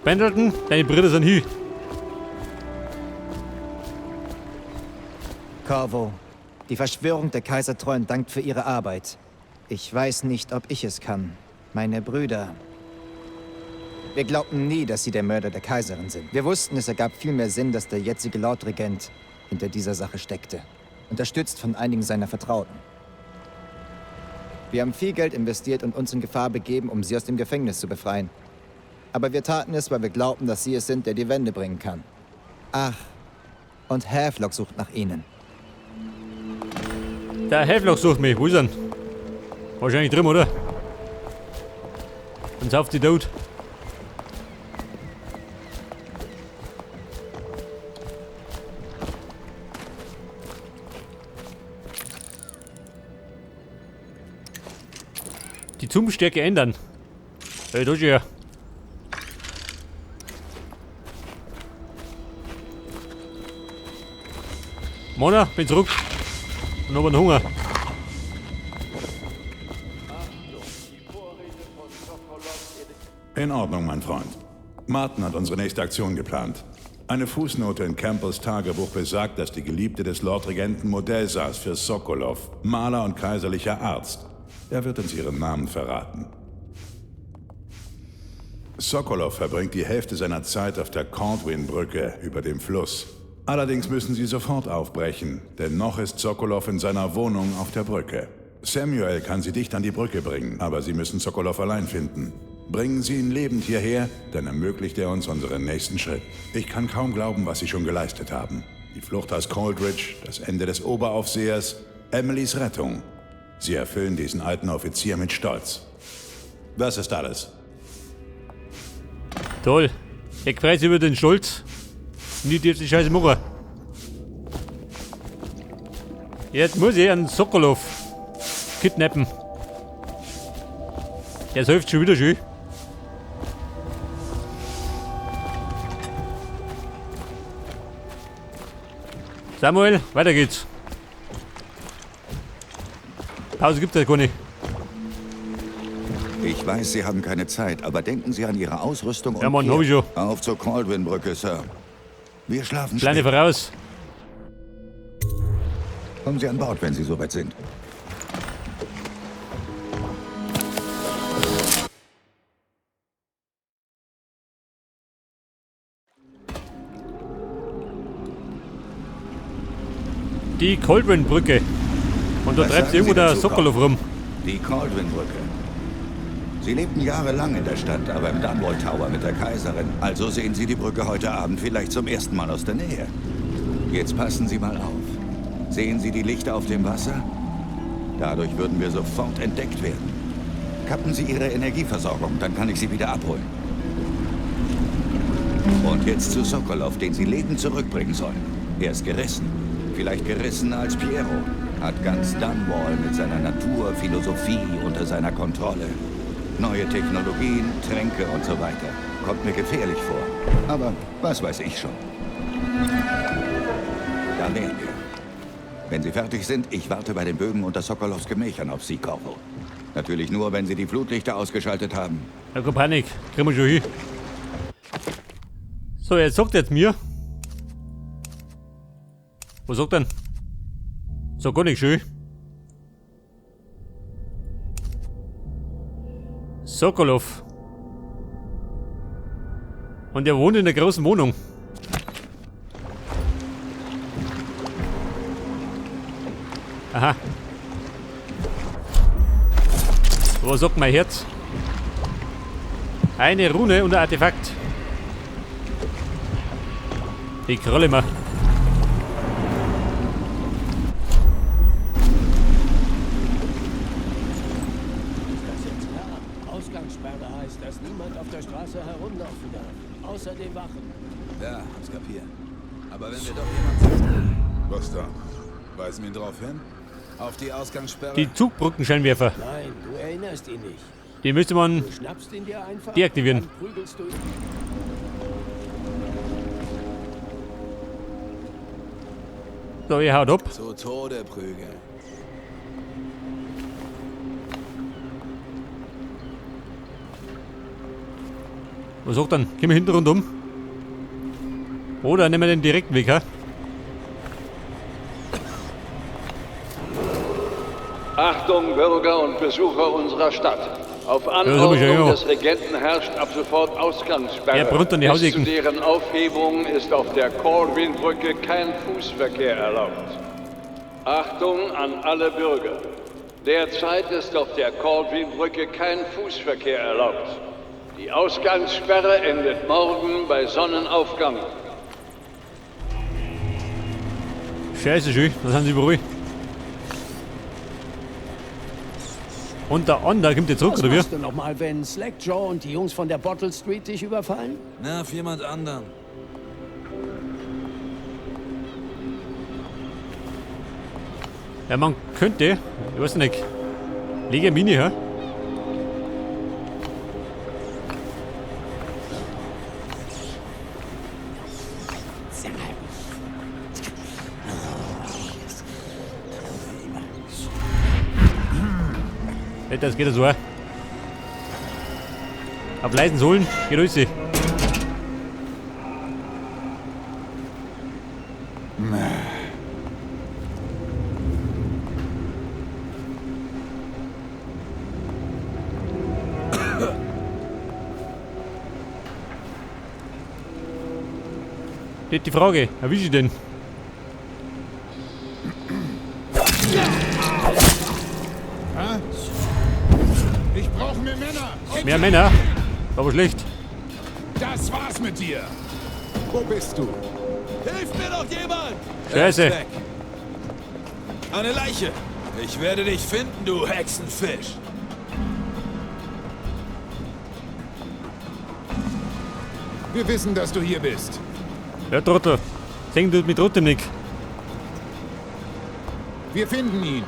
Pendleton, deine Brüder sind hier. Corvo, die Verschwörung der Kaisertreuen dankt für ihre Arbeit. Ich weiß nicht, ob ich es kann. Meine Brüder. Wir glaubten nie, dass sie der Mörder der Kaiserin sind. Wir wussten, es ergab viel mehr Sinn, dass der jetzige Lordregent hinter dieser Sache steckte. Unterstützt von einigen seiner Vertrauten. Wir haben viel Geld investiert und uns in Gefahr begeben, um sie aus dem Gefängnis zu befreien. Aber wir taten es, weil wir glaubten, dass sie es sind, der die Wende bringen kann. Ach, und Havelock sucht nach ihnen. Der Havelock sucht mich. Wo ist er denn? Wahrscheinlich drin, oder? Und sauft die tot. Die Zoom-Stärke ändern. Hey, da ist ja. Mona, bin zurück. Und hab einen Hunger. In Ordnung, mein Freund. Martin hat unsere nächste Aktion geplant. Eine Fußnote in Campbells Tagebuch besagt, dass die Geliebte des Lordregenten Modell saß für Sokolov, Maler und kaiserlicher Arzt. Er wird uns ihren Namen verraten. Sokolov verbringt die Hälfte seiner Zeit auf der Kaldwin-Brücke über dem Fluss. Allerdings müssen sie sofort aufbrechen, denn noch ist Sokolov in seiner Wohnung auf der Brücke. Samuel kann sie dicht an die Brücke bringen, aber sie müssen Sokolov allein finden. Bringen Sie ihn lebend hierher, dann ermöglicht er uns unseren nächsten Schritt. Ich kann kaum glauben, was Sie schon geleistet haben. Die Flucht aus Coldridge, das Ende des Oberaufsehers, Emilys Rettung. Sie erfüllen diesen alten Offizier mit Stolz. Das ist alles. Toll. Ich freue mich über den Stolz. Nie dürft die Scheiße machen. Jetzt muss ich einen Sokolov kidnappen. Der hilft schon wieder schön. Samuel, weiter geht's. Pause gibt's ja gar nicht. Ich weiß, Sie haben keine Zeit, aber denken Sie an Ihre Ausrüstung und Ja, Mann, hab ich schon. Auf zur Kaldwin-Brücke, Sir. Wir schlafen Kleine spät. voraus. Kommen Sie an Bord, wenn Sie soweit sind. Die Kaldwin-Brücke. Und da Was treibt sagen irgendwo Sie der dazu, Sokolov Carl? rum. Die Kaldwin-Brücke. Sie lebten jahrelang in der Stadt, aber im Dunwall Tower mit der Kaiserin. Also sehen Sie die Brücke heute Abend vielleicht zum ersten Mal aus der Nähe. Jetzt passen Sie mal auf. Sehen Sie die Lichter auf dem Wasser? Dadurch würden wir sofort entdeckt werden. Kappen Sie Ihre Energieversorgung, dann kann ich Sie wieder abholen. Und jetzt zu Sokolov, den Sie lebend zurückbringen sollen. Er ist gerissen. Vielleicht gerissener als Piero. Hat ganz Dunwall mit seiner Naturphilosophie unter seiner Kontrolle. Neue Technologien, Tränke und so weiter. Kommt mir gefährlich vor. Aber was weiß ich schon. Da wären wir. Wenn Sie fertig sind, ich warte bei den Bögen unter Sokolovs Gemächern auf Sie, Corvo. Natürlich nur, wenn Sie die Flutlichter ausgeschaltet haben. Ja, keine Panik. Kriegen wir schon hin. So, jetzt sagt jetzt mir. Was sagt denn? So, gar nicht schön. Sokolov. Und er wohnt in der großen Wohnung. Aha. Was sagt mein Herz? Eine Rune und ein Artefakt. Die Krolle mal. Ist das jetzt klar? Ausgangssperre heißt, dass niemand auf der Straße herumlaufen darf. Außer den Wachen. Ja, hab's kapiert. Aber wenn wir doch jemanden sehen... Was dann? Weisen wir ihn drauf hin? Auf die Ausgangssperre? Die Zugbrückenscheinwerfer. Nein, du erinnerst ihn nicht. Die müsste man Du schnappst ihn dir einfach, deaktivieren. dann prügelst du ihn. So, ihr haut ab. Zu Tode prügeln. Was sagt dann? Gehen wir hinten rundum? Oder nehmen wir den direkten Weg, hä? Achtung, Bürger und Besucher unserer Stadt. Auf Ja, das hab ich ja Anordnung auch. des Regenten herrscht ab sofort Ausgangssperre. Ja, brunnt an die Bis Hausecken. zu deren Aufhebung ist auf der Corwin-Brücke kein Fußverkehr erlaubt. Achtung an alle Bürger. Derzeit ist auf der Corwin-Brücke kein Fußverkehr erlaubt. Die Ausgangssperre endet morgen bei Sonnenaufgang. Scheiße, schön. Da sind sie überall. Und der Ander kommt jetzt zurück, Was oder wie? machst du nochmal, wenn Slackjaw und die Jungs von der Bottle Street dich überfallen? Nerv jemand anderen. Ja, man könnte. Ich weiß nicht. Lege Mini, hä? Nicht, das geht so. Auf leisen Sohlen geht alles. Das ist die Frage, erwische ich den? Ich brauche mehr Männer. Mehr Männer? Aber schlecht. Das war's mit dir. Wo bist du? Hilf mir doch jemand! Scheiße. Er ist weg. Eine Leiche! Ich werde dich finden, du Hexenfisch! Wir wissen, dass du hier bist. Ja, Trottel. Singen tut mich trotzdem nicht. Wir finden ihn.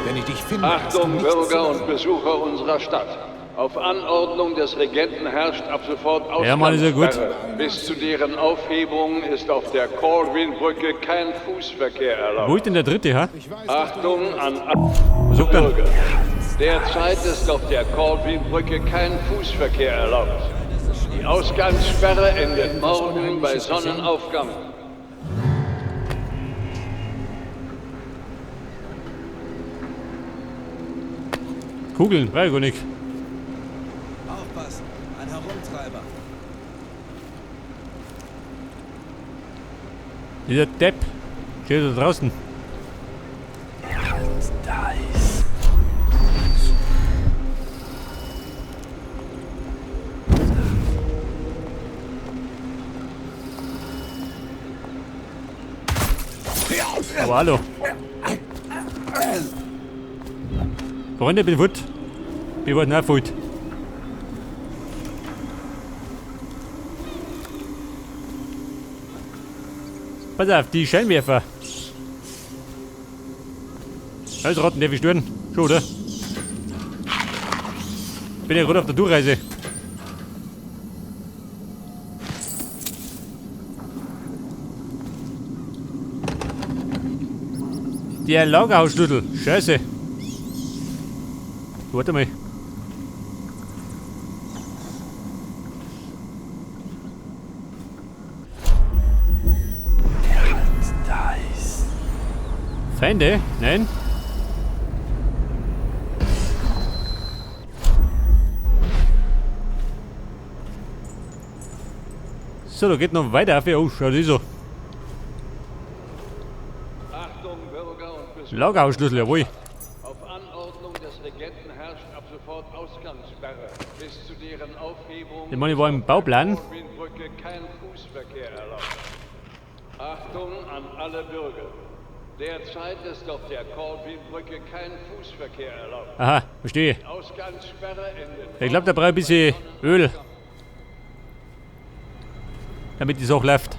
Wenn ich dich finde, hast du Achtung, nichts zu Bürger lachen. und Besucher unserer Stadt. Auf Anordnung des Regenten herrscht ab sofort Ausgangssperre. Ja, Mann, ist ja gut. Bis zu deren Aufhebung ist auf der Corwin-Brücke kein Fußverkehr Wo erlaubt. ist denn der dritte, hä? Ich weiß, dass du Achtung hier bist. an alle Was sagt er? Bürger. Derzeit ist auf der Corwin-Brücke kein Fußverkehr erlaubt. Die Ausgangssperre endet morgen bei Sonnenaufgang. Kugeln, weiß ich gar nicht. Aufpassen, ein Herumtreiber. Dieser Depp steht da draußen. Aber hallo. Freunde, bin fort. Ich wollte auch fort. Pass auf, die Scheinwerfer. Alles Ratten, darf ich stören? Schon, oder? Bin ja gerade auf der Durchreise. Der Lagerhausschlüssel. Scheiße. Warte mal. Feinde? Nein? So, da geht noch weiter auf. Oh, schau das so. Achtung, Bürger und Besucher. Lagerhausschlüssel, jawohl. Auf Anordnung des Regenten herrscht ab sofort Ausgangssperre. Bis zu deren Aufhebung Ich meine, ich war im Bauplan. ist auf der Corwinbrücke kein Fußverkehr erlaubt. Achtung an alle Bürger. Derzeit ist auf der Corwinbrücke kein Fußverkehr erlaubt. Aha, verstehe. Ausgangssperre endet. Ich glaube, da brauche ich ein bisschen Öl. Damit die Sache läuft.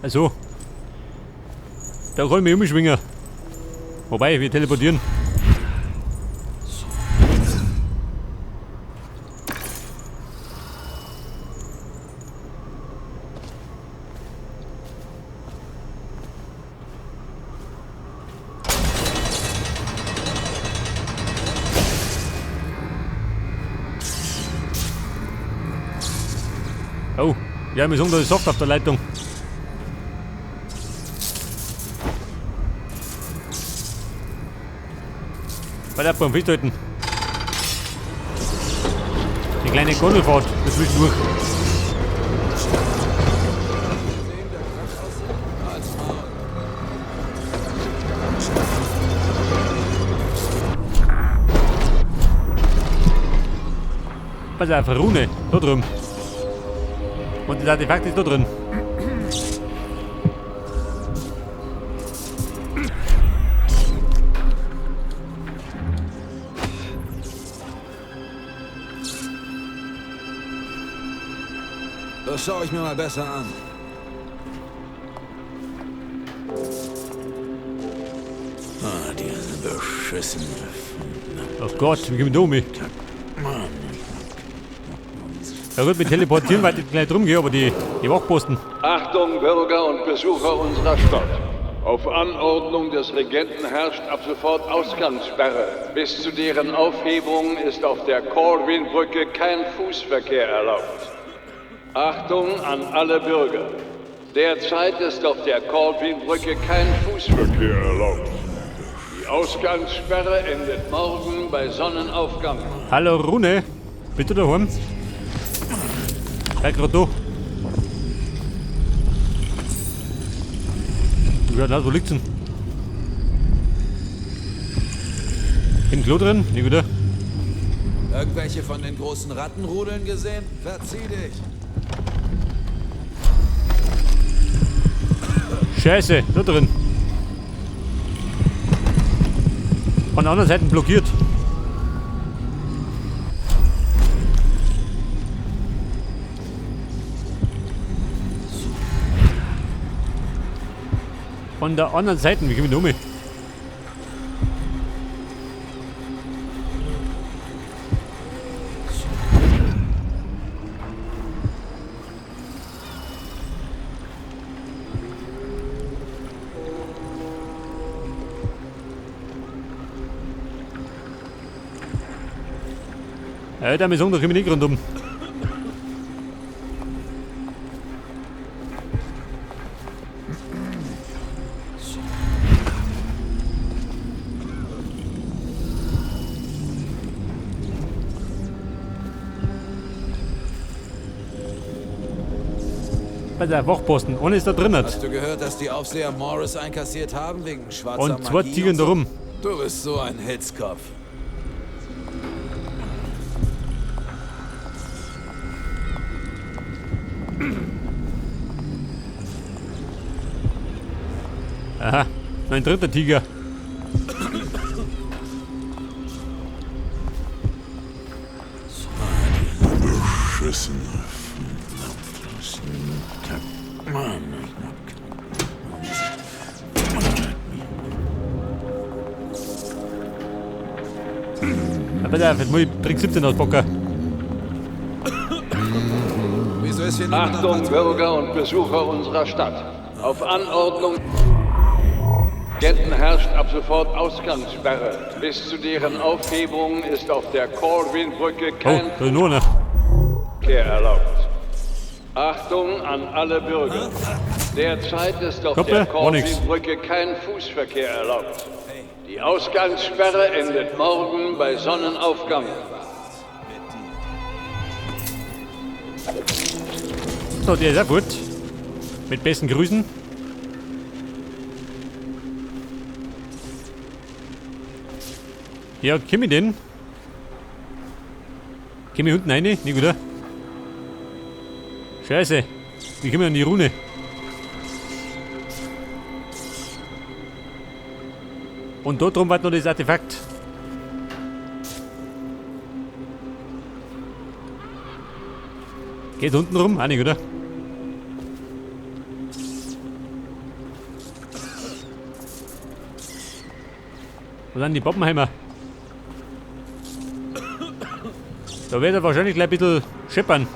Also. Da kann ich mich umschwingen. Wobei, wir teleportieren. Oh, ja, wir sagen, da ist Saft auf der Leitung. Bei der beim Festhalten. Die kleine Gondelfahrt dazwischendurch. Pass auf, Rune, da drüben. Und das Artefakt ist da drin. Das schaue ich mir mal besser an. Ah, diese beschissene. Oh Gott, wie komme ich da um? Ja gut, mit Teleportieren, weil ich gleich drum gehe, aber die Wachposten. Achtung, Bürger und Besucher unserer Stadt. Auf Anordnung des Regenten herrscht ab sofort Ausgangssperre. Bis zu deren Aufhebung ist auf der Kaldwin-Brücke kein Fußverkehr erlaubt. Achtung an alle Bürger. Derzeit ist auf der Kaldwin-Brücke kein Fußverkehr erlaubt. Die Ausgangssperre endet morgen bei Sonnenaufgang. Hallo Rune, bist du daheim? Bleib grad da. Ja, da, wo liegt's denn? Im Klo drin? Nie wieder. Irgendwelche von den großen Rattenrudeln gesehen? Verzieh dich! Scheiße, da drin. Von der anderen Seite blockiert. Von der anderen Seite, wie komme ich da um? Ja, da müssen wir doch nicht rundum. Bei der Wachposten, ohne ist da drin. Hast du gehört, dass die Aufseher Morris einkassiert haben wegen schwarzer Und Magie? zwei Tigern da rum. Du bist so ein Hitzkopf. Aha, ein dritter Tiger. Beschissen. Aber da muss ich Trick 17 auspacken. Wieso ist hier niemand? Achtung, Bürger und Besucher unserer Stadt. Auf Anordnung Regenten herrscht ab sofort Ausgangssperre. Bis zu deren Aufhebung ist auf der Kaldwin-Brücke kein Verkehr erlaubt. Achtung an alle Bürger. Derzeit ist auf der Kaldwin-Brücke kein Fußverkehr erlaubt. Die Ausgangssperre endet morgen bei Sonnenaufgang. So, der ist auch gut. Mit besten Grüßen. Ja, komm ich denn? Komm ich unten rein? Nicht wieder? Scheiße. Wie kommen wir an die Rune? Und dort drum war noch das Artefakt. Geht unten rum? Auch nicht, oder? Wo sind die Pappenheimer? Da wird er wahrscheinlich gleich ein bisschen scheppern.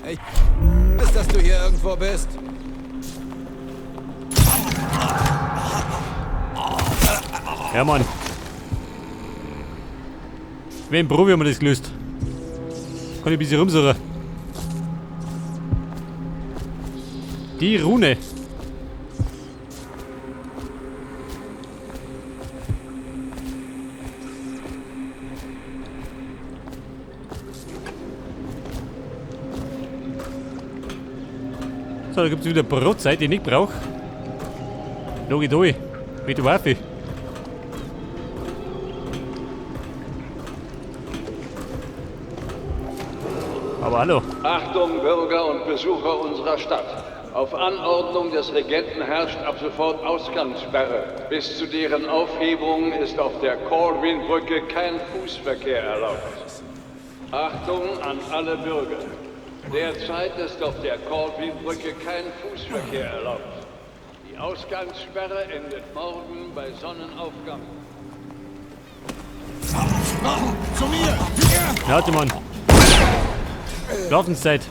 Ich weiß, dass du hier irgendwo bist. Ja, Mann. Wem Profi haben wir das gelöst? Kann ich ein bisschen rumsuchen. Die Rune. So, da gibt's wieder Brotzeit, die ich nicht brauche. Schau ich da mit der Waffe. Aber hallo. Achtung, Bürger und Besucher unserer Stadt. Auf Anordnung des Regenten herrscht ab sofort Ausgangssperre. Bis zu deren Aufhebung ist auf der Kaldwin-Brücke kein Fußverkehr erlaubt. Achtung an alle Bürger. Derzeit ist auf der Kaldwin-Brücke kein Fußverkehr erlaubt. Die Ausgangssperre endet morgen bei Sonnenaufgang. Zu mir! Warte, Mann. Schlafenszeit.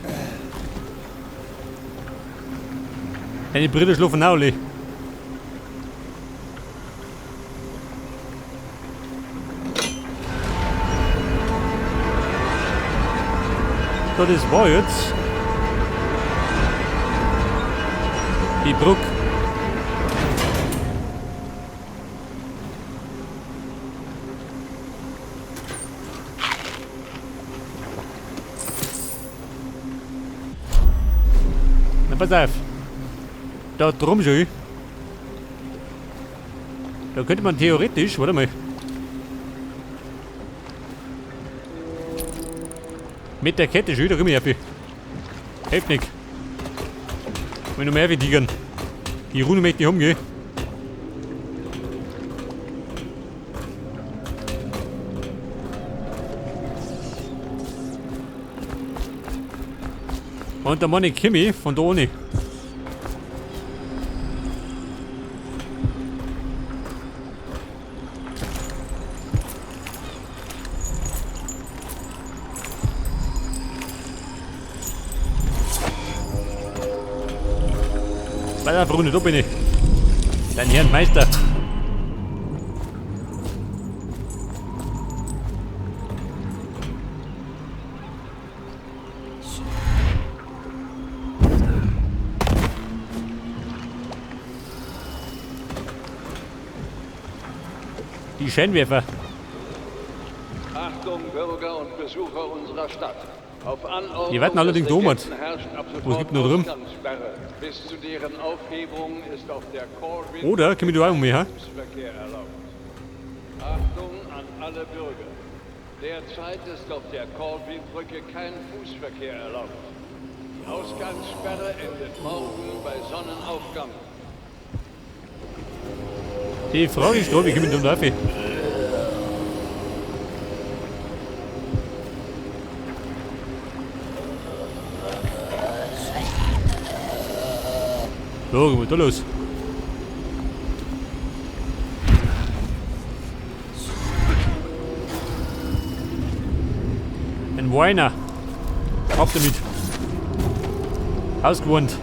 Deine Brüder schlafen auch alle. So, das war jetzt die Brücke. Na, pass auf. Da drum schon. Da könnte man theoretisch, warte mal. Mit der Kette schon, da komm ich her. Hilft nicht. Wenn du mehr wie Tigern. Die Rune möchte ich umgehen. Und der Mann Kimi von da ohne. Weiter, Freunde, da bin ich. Dein Herrn Meister. Die Scheinwerfer. Achtung, Bürger und Besucher unserer Stadt. Auf Anordnung Die warten allerdings des oben. Regenten herrscht ab Was gibt denn da drin? Ausgangssperre. Bis zu deren Aufhebung ist auf der Kaldwin Oder? Komm ich da auch um mich, hä? Fußverkehr erlaubt. Achtung an alle Bürger. Derzeit ist auf der Kaldwin-Brücke kein Fußverkehr erlaubt. Die Ausgangssperre endet morgen bei Sonnenaufgang. Die Frage ist gerade, wie komme ich denn da rauf? So, was ist da los? Ein Weiner. Ab damit. Ausgewohnt.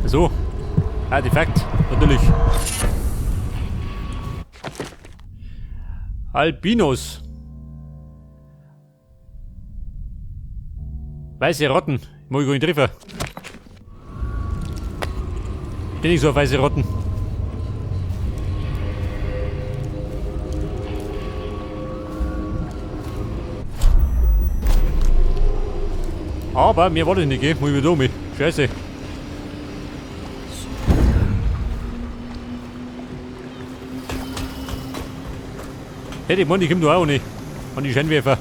So. Artefakt, natürlich. Albinos. Weiße Rotten. Muss ich gar nicht treffen. Bin ich so auf weiße Rotten. Aber mir war das nicht, gell? Muss ich wieder um mich. Scheiße. Hätte ich gemeint, ich komm da auch nicht. An die Scheinwerfer.